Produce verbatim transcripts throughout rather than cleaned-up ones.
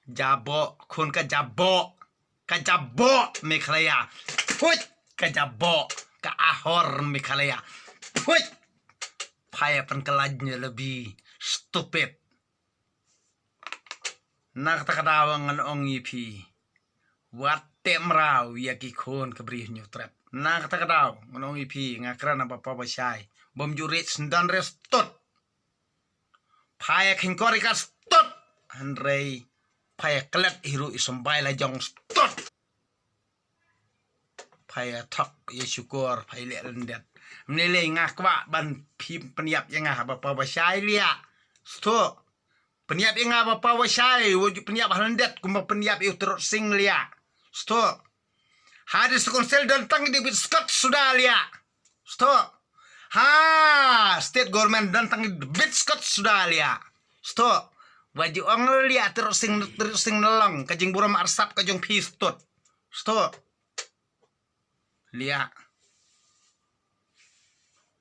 Jaboh, khun ka jaboh. Ka jaboh Meghalaya. Phuit, ka jaboh. Ka ahor Meghalaya. Phuit. Phai pynkylla jingïalehbih. Stupid. Na kata ka daw ngan ong ïa phi. Wat teh mraw ïa ki khun ka Bri Hynñiewtrep. Na kata ka daw ngan ong ïa phi, nga kren ha ba paw ba shai. Bym ju rit syndon re stud. Phai kheiñ kor ïa ka stud. Hynrei phai klet hi ruh i symbai la jong stud. Phai thok ïa shukor, phai leh lyndet. Mne lei nga kwah ban phi pynïap ïa nga ha ba paw ba shai liah. Stud. Pynïap ïa nga ba paw ba shai, wat ju pynïap ha lyndet kumba pynïap ïa u Tirot Sing liah. Stud. Ha District Council don tang i David Scott suda liah. Stud. Ha State Government don tang i David Scott suda liah. Stud. Wat ju ong liah Tirot Sing, Tirot Sing Nalong, ka jingburom arsap ka jong phi stud. Stud. Liah.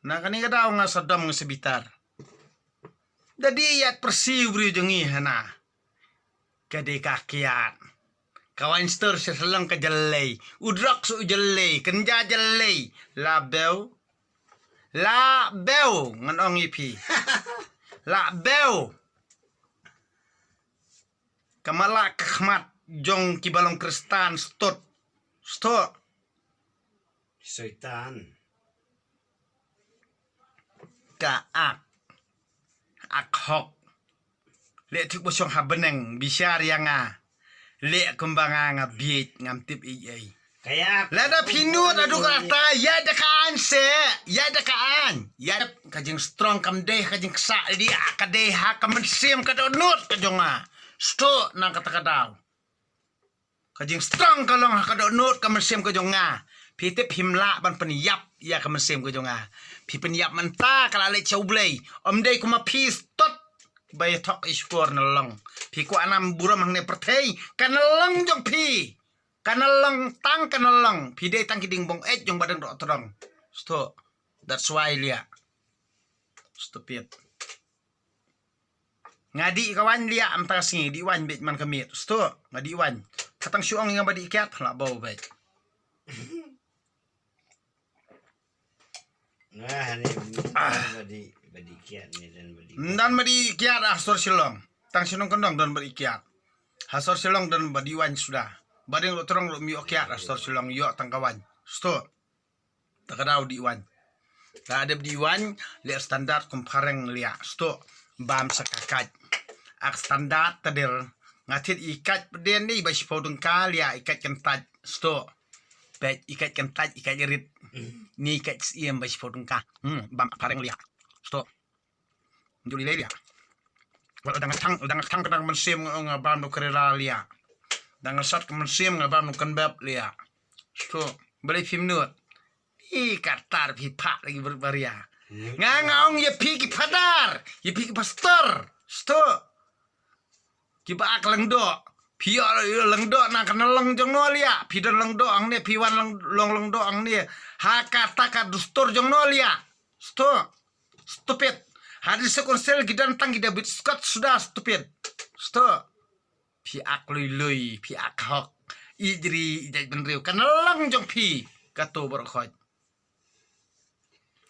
Na kane ka daw nga sa dom nga sa bitar. Da dei ïa pyrsi u briew jong ngi hana. Ka dei ka kiad. Ka wine store sha Shillong ka jyllei. U drugs u jyllei. Kynja jyllei. La bew. La bew. Ngan ong ïa phi. La bew. Ka mala ka khmat jong ki ba long Khristan stud. Stud. Soitan. Ka ak. Ak hok. Leh thik ba shong ha bneng bishar ïa nga. Leh kumba nga nga bieit ngam tip ei ei. Kaya. Lada phi nud adu ka rta, ïa da ka aiñ se, ïa da ka aiñ. Ïa ka jingstrong kam dei ka jingksa liah, ka dei ha ka mynsiem ka dohnud ka jong nga. Stud na kata ka daw. Ka jingstrong ka long ha ka dohnud ka mynsiem ka jong nga. Phi tip phim lah ban pynïap ïa ka mynsiem ka jong nga. Phi pynïap mynta ka la leit sha U Blei. Ym dei kumba phi stud. Ba ïa thok i shukor Nalong. Phi kwah nam burom hangne pyrthei. Ka Nalong jong phi. Ka Nalong tang ka Nalong. Phi dei tang ki ding bong ej jong ba dang doh tdong. Stud. That's why liah. Stupid. Nga dih ka wine liah mynta ka sngi, dih wine beit man ka miet. Stud. Nga dih wine. Ka tang shu ong nga ba dih kiad la bau beit. Nga hani ba dih ba dih kiad ni dan ba dih. Ndan ba dih kiad ha sor Shillong. Tang shnong kyndong don ba dih kiad. Ha sor Shillong don ba dih wine suda. Ba ding ruh tdong ruh ym ïoh kiad ha sor Shillong ïoh tang ka wine. Stud. Ta ka daw dih wine. Ta dep dih wine leh standard kum phareng liah. Stud. Bam sa ka kait. Ak standard ta der. Nga thied i kait pdeng ni ba shiphew tyngka liah i kait kyntait. Stud. Peit i kait kyntait i kait rit. Ni i kait siem ba shiphew tyngka. Hmm, bam phareng liah. Stud. Juli lei liah. Wat dang thang dang thang ka dang mynsiem nga bam no krela liah. Dang sat ka mynsiem nga bam no kan bep liah. Stud. Balei phim nud. I katar phi phah lagi ber-, baria. Nga nga ong ïa phi ki phadar, ïa phi ki pastor. Stud. Ki ba ak lyngdoh. Phi ïoh lyngdoh na ka Nalong jong no liah. Phi don lyngdoh hangne, phi wan lyng-, long lyngdoh hangne. Ha kata ka dustur jong no liah. Stud. Stupid. Ha District Council ki don tang ki David Scott suda stupid. Stud. Phi ak lui lui, phi ak hok. I jri, i jait bynriew. Ka Nalong jong phi. Kato baroh khoit.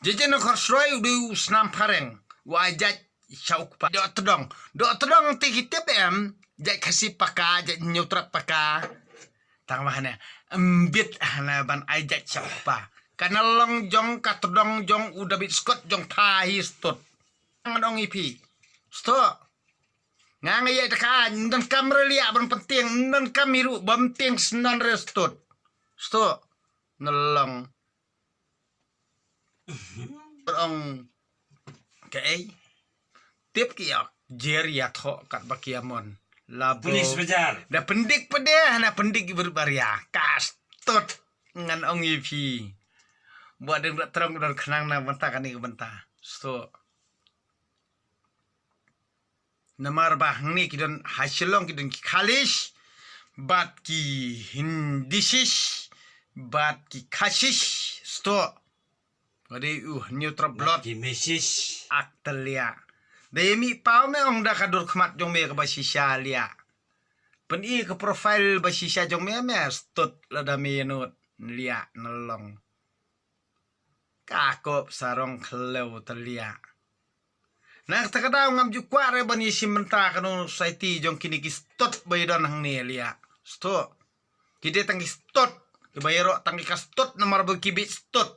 Jeje na khor sroi u dei u snam phareng. U ai jait sha u kpa. Doh tdong. Doh tdong te ki tip em. Jait Khasi paka, jait Hynñiewtrep paka. Tang ba hane. Mbit hane ban ai jait sha u kpa. Ka Nalong jong ka tdong jong u David Scott jong pha hi stud. Ngan ong ïa phi. Stud. Nga nga ïa da ka, ndan kam re liah ban pyntieng, ndan kam hi ruh ban tieng syndon re stud. Stud. Nalong. Ong kaei. Tip ki ïa jer ïa thoh kat ba ki amon. Labo. Police bajar. Da pyndik pede, na pyndik i ber baria. Ka stud. Ngan ong ïa phi. Buat ding da trong don khnang na bynta kane ka bynta. Stud. Namar ba hangne ki don ha Shillong ki don ki Khalish, bad ki Hindishis, bad ki Khashish, stud. Wadi uh, Hynñiewtrep blot. Ki Mishish. Ak te liah. Da ïa mih paw me ong da ka dur khmat jong me kaba shisha liah. Pyni ka profile ba shisha jong me, me stud lada me nud, liah na long. Ka kop sarong khleu te liah. Na kata ka daw ngam ju kwah re ban ïa shim bynta kano society jong kine ki stud ba ïa don hangne liah. Stud. Ki dei tang ki stud. Ki ba ïaroh tang ki ka stud namar ba ki bieit stud.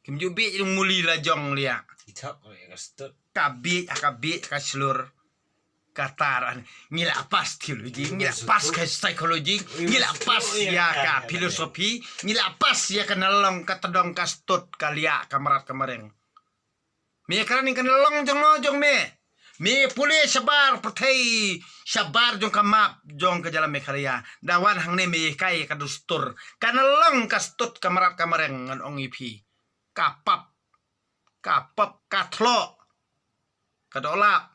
Kim ju bieit long muli la jong liah. Ki thok re ka stud. Ka bieit, ka bieit, ka shlur. Ka tar an. Ngi la pass theology, ngi la pass ka psychology, ngi la pass ïa ka philosophy, ngi la pass ïa ka na long ka tdong ka stud ka liah ka mrad ka mreng. Me ka ni ka na long jong no jong me. Me pule shabar pyrthei, shabar jong ka map jong ka jylla Meghalaya. Da wan hangne me kai ka dustur. Ka na long ka stud ka mrad ka mreng ngan ong ïa phi. Ka pap. Ka pap ka thloh. Ka dolap.